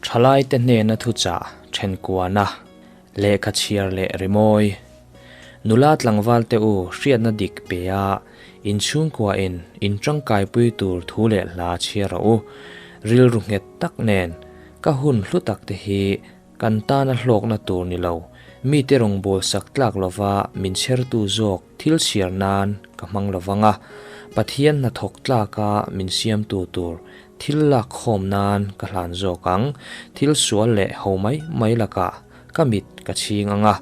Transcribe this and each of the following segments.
Thalaite hnena thuchah thenkuana lehkha chhiar leh rimawi. Nula tlangval te u hriatna dik pe a, inchhungkuain in tangkaipui tur thu leh hla chhiar rawh u. Rilru nghet tak nen ka hun hlu tak te hi kan tana hlawkna tur ni lo, mite rawngbâwl sak tlâk lova min chhertu zâwk thil chhiar nân ka hmang lo vang a, Pathian hnathawk tlâka min siamtu tur thil lâk khâwm nân ka hlân zâwk ang, thil sual leh ho mai mai lakah ka mit ka chhing ang a,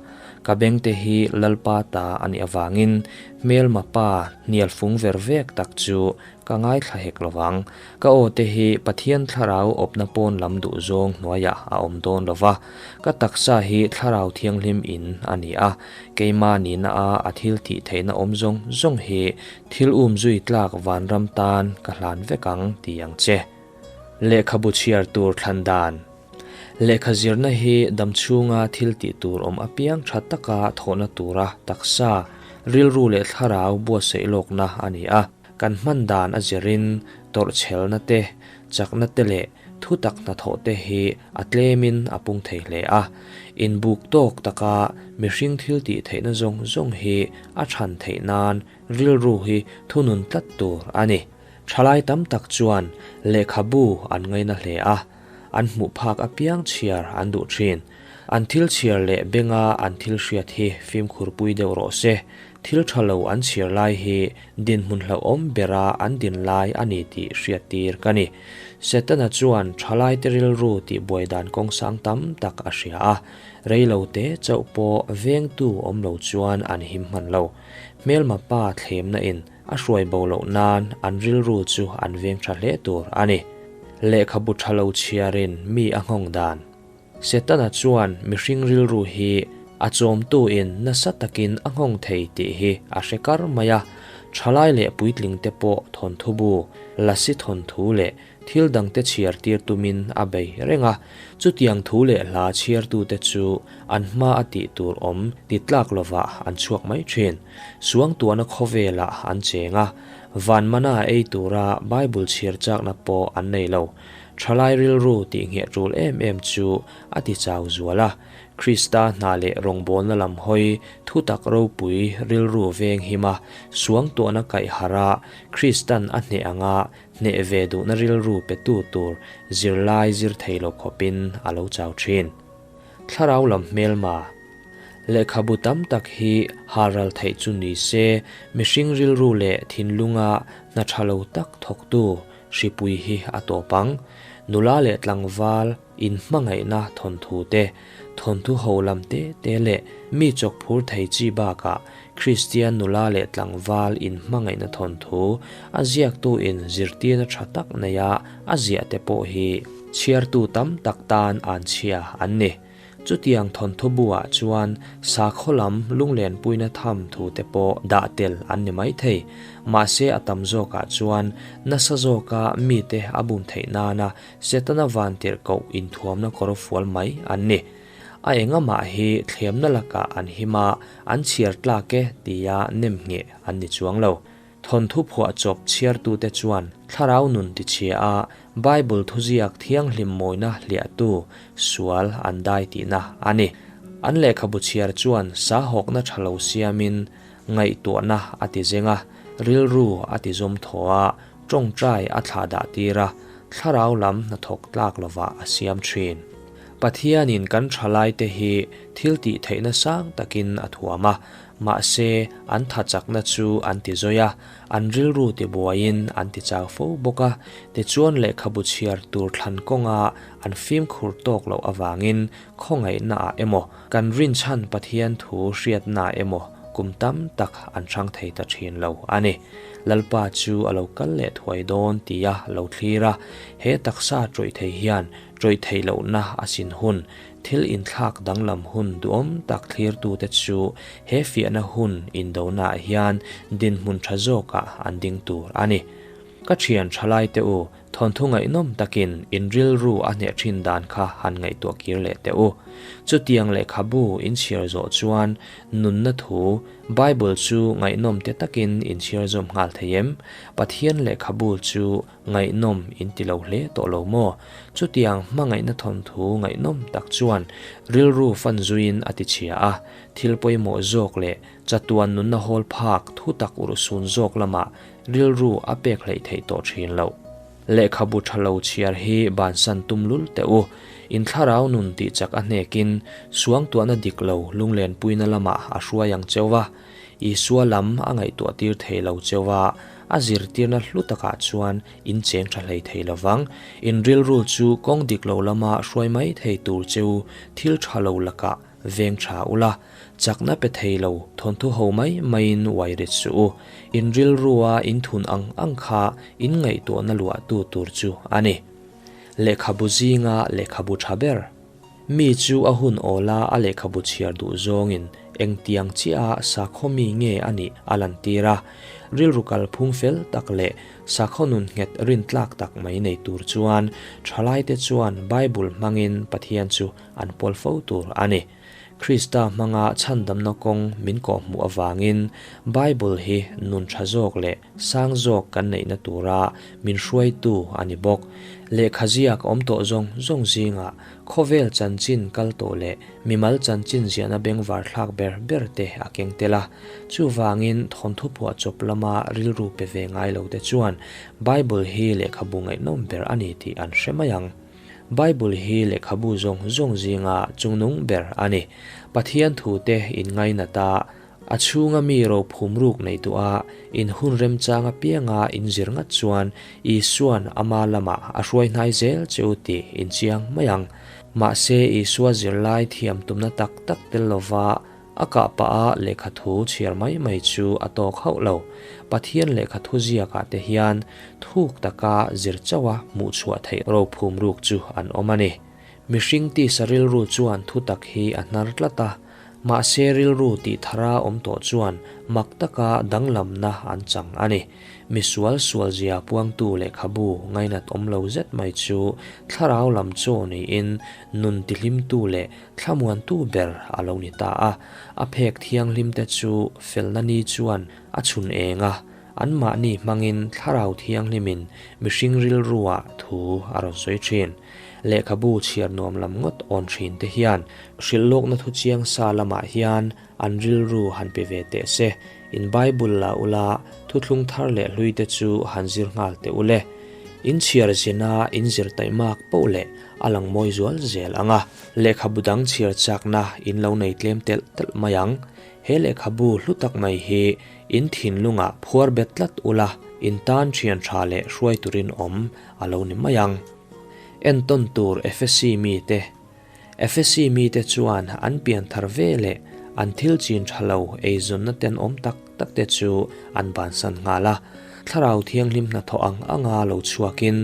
ka bengte hi Lalpa ta a nih avângin hmelma pa hnial fung ver vek tak chu Ka ngaithla hek lo vang. Ka aw te hi Pathian thlarau awpna pawn lam duh zawng hnuaiah a awm dawn lo va, ka taksa hi thlarau thianghlim in a ni a, keimah nihna a a thil tih theihna awm zawng zawng hi thil um zui tlak vanram tan ka hlan vek ang ti ang che. Lehkhabu chhiar tur thlan dan. Lehkha zirna hi damchhunga thil tih tur awm apiang tha taka thawhna tura taksa, rilru leh thlarau buatsaih lawkna a ni a. Kan hman dan a zirin tawrhchhelna te, chakna te leh thutak hnathawh te hi a tlemin a pung thei hle a. Inbuk tawk taka mihring thil tih theihna zawng zawng hi a chhan theih nan rilru hi thunun tlat tur a ni. Thalai tam tak chuan lehkhabu an ngaina hle a, an hmuh phak apiang chhiar an duh thin. An thil chhiar leh benga an thil hriat hi fimkhurpui deuh rawh se. Thil tha lo an chhiar lai hi dinhmun hlauhawm bera an din lai a ni tih hriat tir ka ni. Setana chuan thalaite rilru tih buai dan kawng sang tam tak a hria a, reilo te chauh pawh vengtu awm lo chuan an him hman lo. Hmelma pa thlemna in a hruai bo loh nan an rilru chu an veng tha hle tur a ni. Lehkhabu tha lo chhiarin mi a nghawng dan. Setana chuan mihring rilru hi a chawmtuin nasa takin a nghawng thei tih hi a hre kar mai a, thalai leh puitlingte pawh thawnthu bu, lasi thawnthu leh thil dangte chhiar tir tumin a bei reng a. Chutiang thu leh hla chhiartute chu an hma a tih tur awm ti tlak lovah an chhuak mai thin. Suangtuahna khawvelah an cheng a, van mana ei tura Bible chhiar chakna pawh an nei lo. Thalai rilru tih ngheh tul em em chu a ti chau zual a, Krista hna leh rawngbawlna lam hawi thutak ropui rilru veng him a, suangtuahna kaih harh a, Kristan a hneh anga hneh ve duhna rilru petu tur zirlai zir thei lo khawpin a lo chau thin. Thlarau lam hmelma Lehkhabu tam tak hi haral theih chu ni se, mihring rilru leh thinlunga hna tha lo tak thawktu Hripui hi a tawp ang. Nula leh tlangval inhmangaihna thawnthu te, thawnthu ho lam te te leh mi chawk phur thei chi bakah Kristian nula leh tlangval inhmangaihna thawnthu a ziaktu in zirtirna tha tak neia a ziah te pawh hi chhiartu tam tak tan an chhia an ni. Chutiang thawnthu buah chuan sakhaw lam lunglenpuina tham thute pawh dah tel an ni maithei. Mahse a tam zawkah chuan nasa zawka mite a bum theih nana Setana vantirhkoh inthuamna kawr fual mai an ni. A engamah hi thlemna lakah an him a, an chhiar tlak e tia nem ngheh an ni chuang lo. Thawnthu phuahchawp chhiartute chuan thlarau nun tichhia a, Bible thuziak thianghlim mawina hliahtu sual an dai tihna a ni. An lehkhabu chhiar chuan sahawkna tha lo siamin ngaihtuahna a ti zeng a, rilru a ti zawm thaw a, tawngtai a thlah dah tir a, thlarau lam hnathawk tlak lovah a siam thin. Pathianin kan thalaite hi thil tih theihna sang takin a thuam a, Mahse, an tha chakna chu an ti zawi a, an rilru ti buaiin an ti chau fo bawk a. Tichuan lehkhabu chhiar tur thlan kawnga an fimkhur tawk loh avangin khawngaihnaah emaw, kan rinchhan Pathian thu hriatnaah emaw kum tam tak an hrang thei ta thin lo a ni. Lalpa chu a lo kal leh thuai dawn tia lo thlir a, he taksa tawih thei hian tawih theih lohna a sin hun Thil inthlak danglam hun duhawm tak thlirtute chu he fiahna hun indonaah hian dinhmun tha zawkah an ding tur a ni. Ka thian thalaite u, Thawnthu ngaihnawm takin in rilru a hneh thin dan kha han ngaihtuah kir leh teh u. Chutiang lehkhabu in chhiar zawh chuan nunna thu Bible chu ngaihnawm te takin in chhiar zawm nghal thei em? Pathian lehkhabu chu ngaihnawm in ti lo hle tawh lo maw? Chutiang hmangaihna thawnthu ngaihnawm tak chuan rilru fan zuiin a ti chhia a, thil pawimawh zawk leh chatuan nunna hawl phak thu tak urhsun zawk lamah rilru a pek hleih theih tawh thin loh. Lehkhabu tha lo chhiar hi bansan tum lul teh u. In thlarau nun tih chak a hnekin suangtuahna dik lo lunglenpuina lamah a hruai ang cheu a, Isua lam a ngaihtuah tir thei lo cheu a, a zirtirna hlu takah chuan in cheng tha hlei thei lo vang. In rilru chu kawng dik lo lama hruai mai thei tur cheu thil tha lo lakah Veng tha ula, chakna pe thei lo thawnthu ho mai maiin uai rit suh u. In rilrua in thun ang ang kha in ngaihtuahna luahtu tur chu a ni. Lehkhabu zinga lehkhabu tha ber. Mi chu a hun awla a lehkhabu chhiar duh zawngin engtiang chiah a sakhaw mi nge a nih a lantir a. Rilru kalphung fel tak leh Sakhaw nun nghet rintlak tak mai nei tur chuan thalaite chuan Bible hmangin Pathian chu an pawl fo tur a ni. Krista hmanga chhandamna kawng min kawhhmuh avangin Bible hi nun tha zawk leh sang zawk kan neihna tura min hruaitu a ni bawk. Lehkha ziak awm tawh zawng zawng zingah khawvel chanchin kal tawh leh mimal chanchin ziahna bengvar thlak ber ber te a keng tel a. Chuvangin thawnthu phuahchawp lama rilru pe ve ngai lo te chuan Bible hi lehkhabu ngaihnawm ber a ni tih an hre mai ang. Bible hi lehkhabu zawng zawng zinga chungnung ber a ni. Pathian thute in ngainat a, a chhunga mi rophum ruk nei duh a, in hun remchang apianga in zir ngat chuan Isua'n ama lamah a hruai hnai zel che u tih in chiang mai ang. Mahse Isua zirlai thiam tumna tak tak tel lova A kah pah a lehkhathu chhiar mai mai chu a tawk hauh lo. Pathian lehkhathu ziakah te hian thuk taka zir chauha hmuh chhuah theih rophum ruk chu an awm a ni. Mihring tisa rilru chuan thutak hi a hnar tlat a, mahse rilru tih thara awm tawh chuan mak taka danglamna an chang a ni. Misual sualzia puangtu lehkhabu ngainat awm lo zet mai chu thlarau lam chaw niin nun tihlimtu leh Thlamuantu ber a lo ni ta a, a phek thianghlimte chu felna ni chuan a chhun eng a, anmahni hmangin Thlarau Thianghlimin mihring rilruah thu a rawn sawi thin. Lehkhabu chhiar nuam lam ngawt awn thin te hian hrilhlawkna thu chiang sa lamah hian an rilru han pe ve teh se, in Bible la ula thuthlung thar leh hlui te chu han zir nghal teh ule. In chhiar zina in zir taihmak poh leh a lang mawi zual zel ang a, lehkhabu dang chhiar chakna in lo nei tlem telh telh mai ang. He lehkhabu hlu tak mai hi in thinlungah phuar bet tlat ula, in tan thian tha leh hruai turin awm a lo ni mai ang. Entawn tur Efesi mite Efesi mite chuan an pian thar ve leh an thil chin tha lo eizawnna tenawm tak tak te chu an bansan nghal a. Thlarau Thianghlim hnathawh ang anga lo chhuakin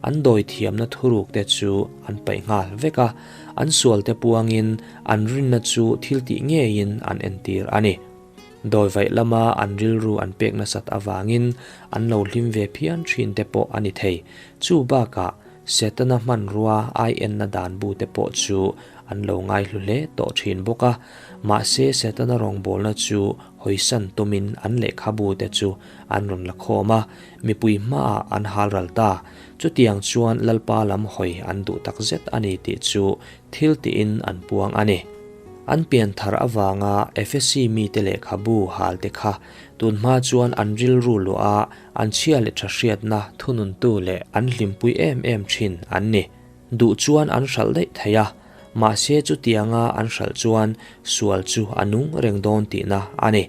an dawi thiamna thuruk te chu an paih nghal vek a, an sualte puangin an rinna chu thil tih ngeiin an entir a ni. Dawi vaih lama an rilru an pek nasat avangin an lo hlim ve phian thin te pawh a ni thei. Chu bakah Setana hmanrua ai enna dan bu te pawh chu an lo ngaihlu hle tawh thin bawk a, mahse Setana rawngbawlna chu hawisan tumin an lehkhabu te chu an rawn la khawm a, mipui hmaah an halral ta. Chutiang chuan Lalpa lam hawi an duh takzet a ni tih chu thil tiin an puang a ni. An pian thar avanga Efesi mite lehkhabu hal te kha tunhma chuan an rilru luah a, an chhia leh tha hriatna thununtu leh an hlimpui em em thin an ni. Duh chuan an hralh daih thei a, mahse chutianga an hralh chuan sual chu a nung reng dawn tihna a ni.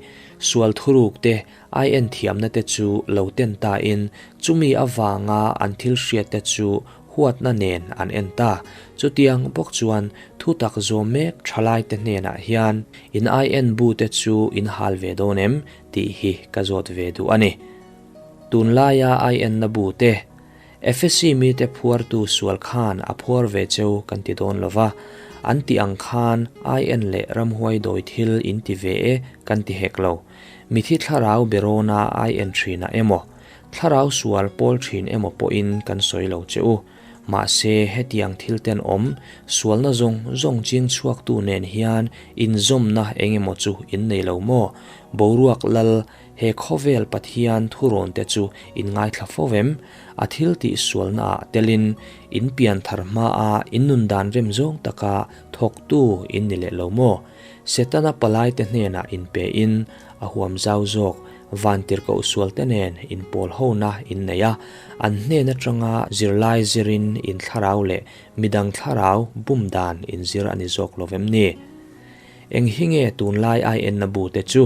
Sual thuruk te, ai en thiamna te chu lo ten ta in chumi avanga an thil hriat te chu huatna nen an en ta. Chutiang bawk chuan thu tak zawm mek thalai te hnenah hian in ai en bu te chu in hal ve dawn em tih hi ka zawt ve duh a ni. Tunlaia ai enna bu te Efesi mite phuartu sual khan a phuar ve cheu kan ti dawn lo va, an tih ang khan IN leh ramhuai dawi thil in ti ve e kan ti hek lo. Mithi thlarau berawna IN thinah emaw, Thlarau sual pawl thin emaw pawhin kan sawi lo che u. Mahse, hetiang thil tenawm, sualna zawng zawng ching chhuaktu nen hian inzawmna eng emaw chu in nei lo maw? Boruak lal, he khawvel Pathian thurawnte chu in ngaithla fo vem? A thil tih sualnaah telin in pianthar hmaa in nun dan rem zawng taka thawktu in ni leh lo maw? Setana palaite hnenah inpe in a huam zau zawk vantirhkoh sualte nen inpawl hona in nei a, an hnen atanga zirlai zirin in thlarau leh midang thlarau bum dan in zir a ni zawk lo vem ni? Eng hi nge tunlai ai enna bu te chu?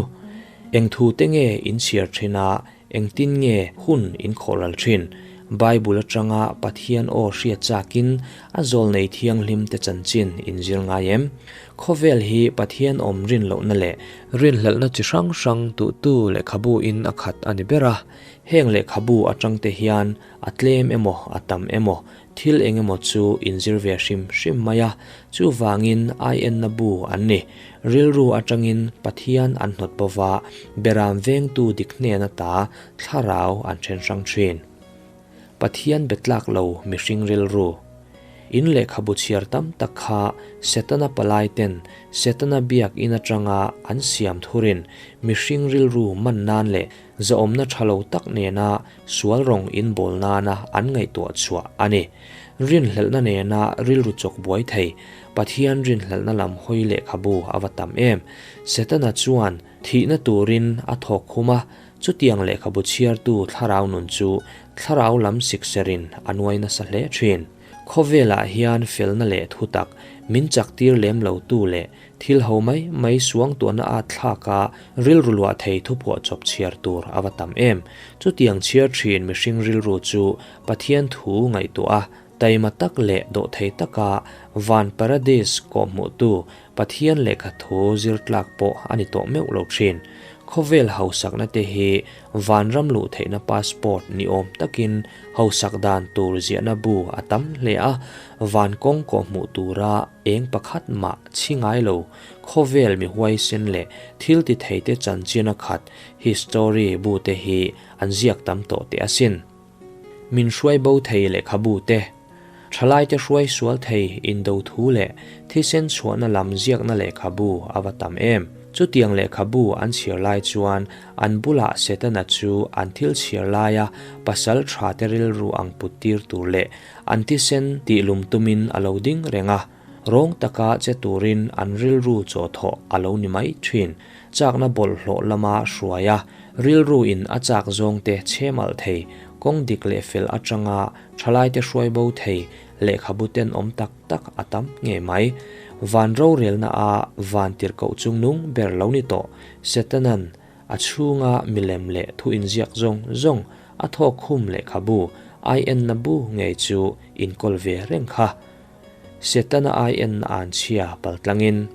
Eng thu te nge in chhiar thin a, engtin nge hun in khawhral thin? Bible atanga Pathian aw hriat chakin a zawlnei thianghlim te chanchin in zir ngai em? Khawvel hi Pathian awm rin lohna leh rinhlelhna chi hrang hrang tuhtu lehkhabu in a khat a ni ber a, heng lehkhabu atang te hian a tlem emaw a tam emaw thil eng emaw chu in zir ve hrim hrim mai a, chuvangin aienna bu an ni. Rilru atangin Pathian an hnawt bova, beram vengtu dik hnen ata thlarau an then hrang thin. Pathian be tlak lo mihring rilru. In lehkhabu chhiar tam tak kha Setana palai ten Setana biak in atanga an siam thurin mihring rilru man nan leh zahawmna tha lo tak nena sual rawng inbawl nana an ngaihtuah chhuah a ni. Rinhlelhna nena rilru chawk buai thei Pathian rinhlelhna lam hawi lehkhabu a va tam em. Setana chuan thihna turin a thawk khum a, chutiang lehkhabu chhiartu thlarau nun chu thlarau lam sikserin a nuai nasa hle thin. Khawvelah hian felna leh thutak min chaktir lem lotu leh thil ho mai mai suangtuahna at thlaka rilru luah thei thuphuah chawp chhiar tur a va tam em. Chutiang chhiar thin mihring rilru chu Pathian thu ngaihtuah a, taima tak leh dawhthei taka van paradis kawhhmuhtu Pathian lehkha thu zir tlak pawh a ni tawh meuh lo thin. Khawvel hausakna te hi vanram luh theihna passport ni awm takin hausak dan tur ziahna bu a tam hle a, van kawng kawhhmuh tura eng pakhat mah chhi ngai lo khawvel mi huaisen leh thil ti theite chanchin a khat history bu te hi an ziak tam tawh teh asin. Min hruai bo thei lehkhabu te. Thalaite hruai sual thei indo thu leh thisen chhuahna lam ziakna lehkhabu a va tam em. Chutiang lehkhabu an chhiar lai chuan an bulah Setana chu an thil chhiar laia pasal thate rilru ang put tir tur leh an thisen tihlum tumin a lo ding reng a, rawng taka che turin an rilru chawhthawh a lo ni mai thin. Chakna bawlhhlawh lama hruai a, rilru in a chak zawngte chhemalh thei, kawng dik leh fel atanga Thalaite hruai bo thei lehkhabu tenawm tak tak a tam ngei mai. Van rorelna a van tirhkoh chungnung ber lo ni tawh Setanan a chhunga milem leh thu inziak zawng zawng a thawk khum lehkhabu aienna bu ngei chu inkawl ve reng kha. Setana aienna an chhia paltlangin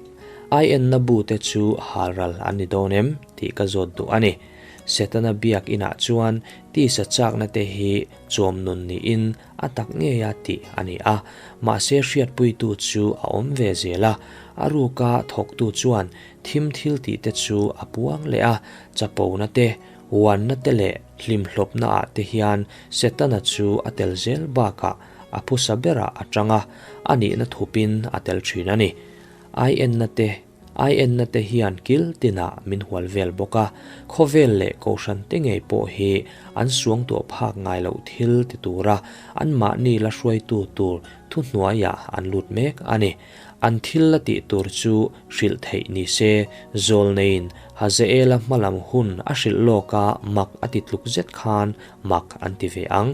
aienna bu te chu halral an ni dawn em tih ka zawt duh a ni. Setana biak inah chuan tisa chakna te hi Chawm nun niin a tak ngei a tih a ni a, mahse hriatpuitu chu a awm ve zel a, a ruka thawktu chuan thim thil tih te chu a puang leh a, chapona te, uanna te leh hlimhlawpna ah te hian Setana chu a tel zel bakah a phusa berah a tang a, a nihna thupin a tel thin a ni. Aienna te Aienna te hian kil tinah min hual vel bawk a, khawvel leh kohhran te ngei pawh hi an suangtuah phak ngai loh thil ti tura anmahni la hruaitu tur thuhnuaiah an lut mek a ni. An thil la tih tur chu hrilh theih ni se, Zawlneiin Hazaela hmalam hun a hrilh lawka mak a ti tluk zet khan mak an ti ve ang.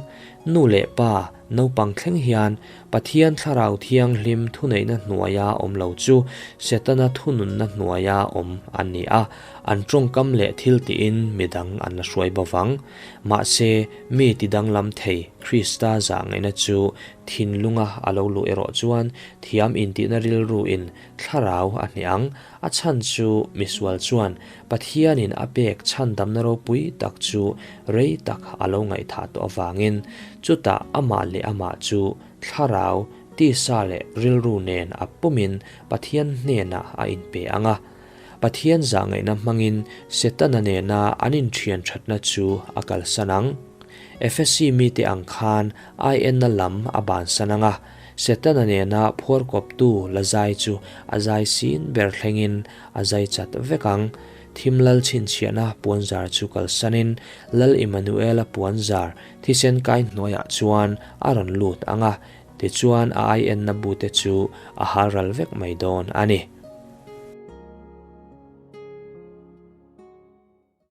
Nu leh pa naupang thleng hian Pathian Thlarau Thianghlim thuneihna hnuaia awm lo chu Setana thununna hnuaia awm an ni a, an tawngkam leh thil tiin midang an la hruai bo vang. Mahse, mi tidanglam thei Krista zah ngaihna chu thinlunga a lo luh erawh chuan thiam intihna rilruin Thlarau a hneh ang. A chhan chu misual chuan Pathianin a pek chhandamna ropui tak chu rei tak a lo ngaihthah tawh avangin chutah amah leh amah chu thlarau, tisa leh rilru nen a pumin Pathian hnenah a inpe ang a. Pathian zahngaihna hmangin Setana nena an inthian thatna chu a kalsan ang. Efesi mite ang khan aienna lam a bansan ang a, Setana nena phuarkawptu la zai chu a zai sin ber thlengin a zai chat vek ang. Thim lal chhinchhiahna puanzar chu kalsanin Lal Immanuela puanzar thisen kai hnuaiah chuan a rawn lut ang a, tichuan a aienna bute chu a halral vek mai dawn a ni.